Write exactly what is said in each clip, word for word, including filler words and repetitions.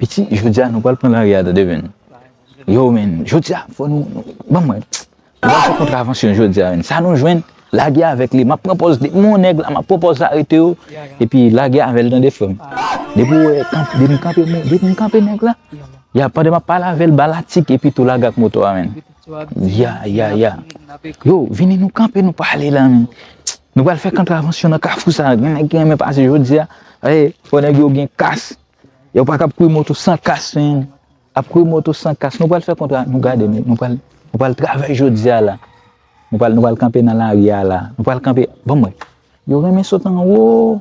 Piti, jodi a nou pral pran lari a, tande, men. Yo, men, jodi a, fò nou, nou, ban mwen. Nou pral fè kontravansyon jodi a, men. Sa nou jwenn, lage avèk li. M ap pran pòz de, mon nèg la, m ap pran pòz arete yo. Epi lage avè l, tande, frè m. Depi w wè, kanp-, depi m kanpe, mon, depi m kanpe nèg la. Ya, pandan m ap pale avè l, ba l atik, epi tou lage ak moto a, men. Ya, ya, ya. Yo, vini nou kanpe, nou pale la, men. Nou pral fè kontravansyon nan kafou sa. Gen nèg ki renmen pase jodi a. Ey, fò nèg yo gen kas. Yo pa k ap kouri moto san kas, men. Ap kouri moto san kas. Nou pral fè kontra, nou gade, men. Nou pral, nou pral travay jodi a la. Nou pral, nou pral kanpe nan lari a la. Nou pral kanpe. Ban mwen. Yo renmen sot anwo.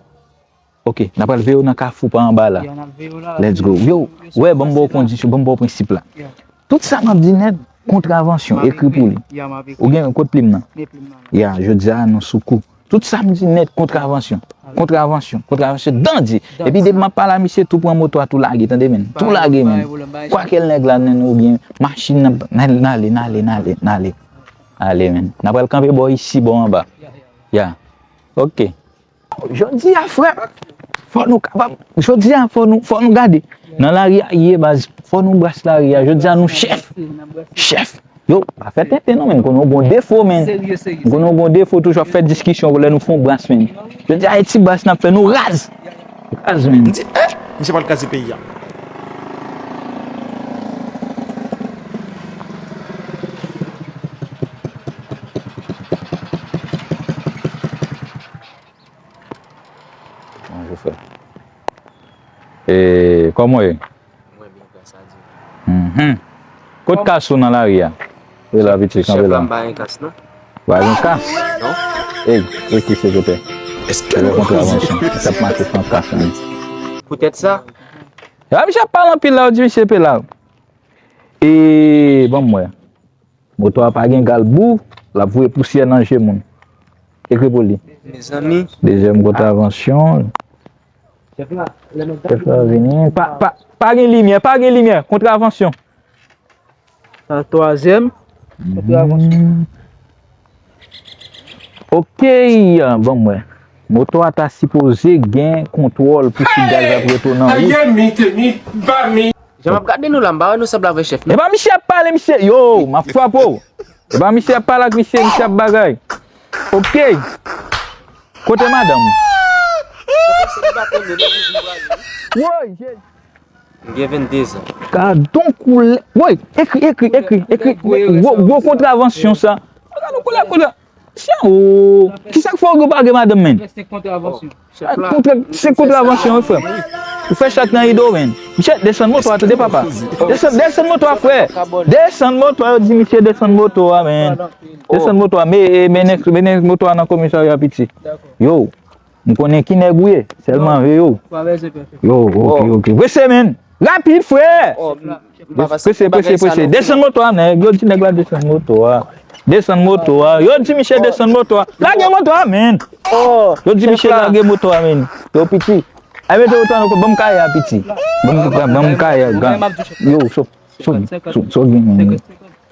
Ok, n ap al veye w nan kafou pa anba la. Ya, n ap veye w la. Let's go. Yo, wè, ban m ba w kondisyon, ban m ba w prensip la. Ya. Tout sa m ap di nèt, kontravansyon, ekri pou li. Ya, m ap ekri. Ou gen kote plim nan? Gen plim nan. Ya, jodi a, nou sou kou. Tout sa m di nèt, kontravansyon. Kontravansyon, kontravansyon, dandi. Epi depi m ap pale a misye, tou pran moto a, tou lage, tande, men. Tou lage, men. Kwakèl nèg la, men, oubyen machin nan, n ale, n ale, n ale, n ale. Ale, men. N ap al kanpe bò isi, bò anba. Ya, ya. Ya. Ok. Jodi a, frè, fò nou kapab, jodi a, fò nou, fò nou gade. Nan lari a, ye baz, fò nou bras lari a. Jodi a, nou chèf. Chèf. Yo, pa fè tenten non, men. M konnen w gon defo, men. M konnen w gon defo, toujou ap fè diskisyon lè nou fè yon bras, men. Jodi a, e ti bras n ap fè, nou raz. Raz, men. M di, eh, misye pral kraze peyi a. Bonjou, frè. E, kòman w ye? Mwen byen, gras a Dye. Mhm. Kot kas ou nan lari a? E la, piti, kanpe la. Chèf la, m pa gen kas, non. Ou pa gen kas? Non. Ey, rete, silvouplè. Èske nou kontravansyon? Sa ap mache san kas, men. Poutèt sa? E pa misye ap pale anpil la, ou di misye pe la. E, ban m wè. Moto a pa gen galbou, l ap voye pousyè nan je moun. Ekri pou li. Mezanmi. Dezyèm kontravansyon. Chèf la, lè nèg ta... Chèf la vini. Pa, pa, pa gen limyè, pa gen limyè. Kontravansyon. Sa twazyèm. Kontravansyon. Mhm. Ok, ban m wè. Moto a ta sipoze gen kontwòl pou si gaz ap rete nan wout. Aye, mi te mi, ba mi. Jan m ap gade nou la, m pa wè nou sanble avè chèf, non. E pa misye ap pale, misye. Yo, m ap frape w. E pa misye ap pale ak misye, misye ap bagay. Ok. Kote madanm ou? Woy, Jezi. M gen venndezan. Gadon koulè. Woy, ekri, ekri, ekri, ekri. Gwo, gwo kontravansyon sa. Gadon koulè, koulè. Chen, oh, kisa k fè w gen pa gen madanm, men? Kontra-, se kontravansyon, wi, frè m. Ou fè chak nan ido, men. Misye, desann moto a, tande, papa. Desann, desann moto a, frè. Desann moto a, yo di misye desann moto a, men. Desann moto a, men, men, men moto a nan komisarya, piti. Yo, m konnen ki nèg ou ye, sèlman veye w. Yo, ok, ok. Prese, men. Rapid, frè! Prese, prese, prese. Desann moto a, nèg. Yo di nèg la desann moto a. Desann moto a. Yo di misye desann moto a. Lage moto a, men. Yo di misye lage moto a, men. Yo, piti. Ay, mete moto a nan kò, ban m kaye a, piti. Ban m, ban m kaye a, gang. Yo, so, so, so, so, gen, men.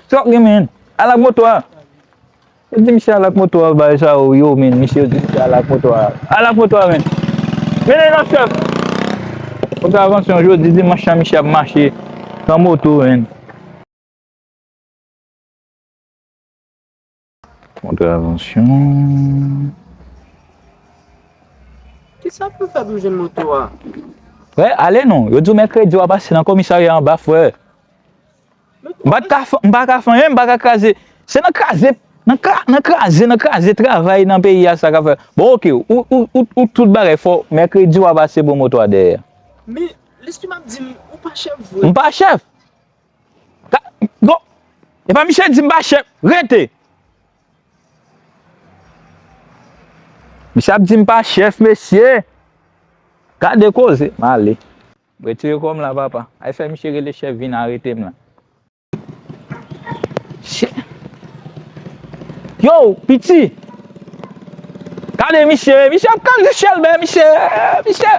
So, gen, men. Al ak moto a. Yo di misye al ak moto a, bay sa yo, yo, men, misye, yo di misye al ak moto a. Al ak moto a, men. Mennen nan chèf. Kontravansyon jodi dimanch lan, misye ap mache san moto, men. Kontravansyon. Kisa pou fè pou m jwenn moto a? Frè, ale non. Yo di w mèkredi w ap pase nan komisarya anba, frè. M pa t ka fè, m pa ka fè anyen, m pa ka kraze. Se nan kraze, nan kra-, nan kraze, nan kraze travay nan peyi a sa k ap fè. Bon, ok, ou, ou, ou, ou tout bagay fò, mèkredi w a pase bon moto a dèyè. Men, lespri m ap di m, ou pa chèf vre. M pa chèf. Ka-, bon, e pa misye di m pa chèf, rete. Misye ap di m pa chèf, mesye. Gade koze, m ale. Retire kò m la, papa. Ay fè misye rele chèf vin arete m la. Chè-, yo, piti. Gade misye, misye ap kraze chèlbè, misye, misye.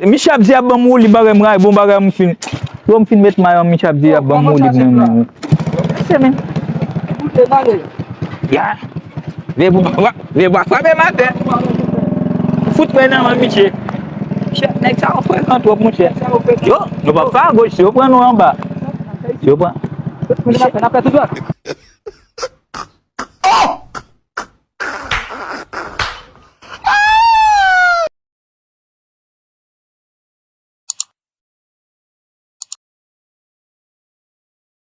Yo, misye ap di ap ban m woulib, bagay m ray, bon bagay m fin. Yo, m fin met mayo, misye ap di ap ban m woulib nan men. Se men. Ya. Vye bwa, vye bwa frape maten. Fout men nan men misye. Chèf, nèg sa yo frekan twòp, monchè. Yo, nou p ap fè agoch, si yo pran nou anba. Si yo pran. N ap fè tout dwat.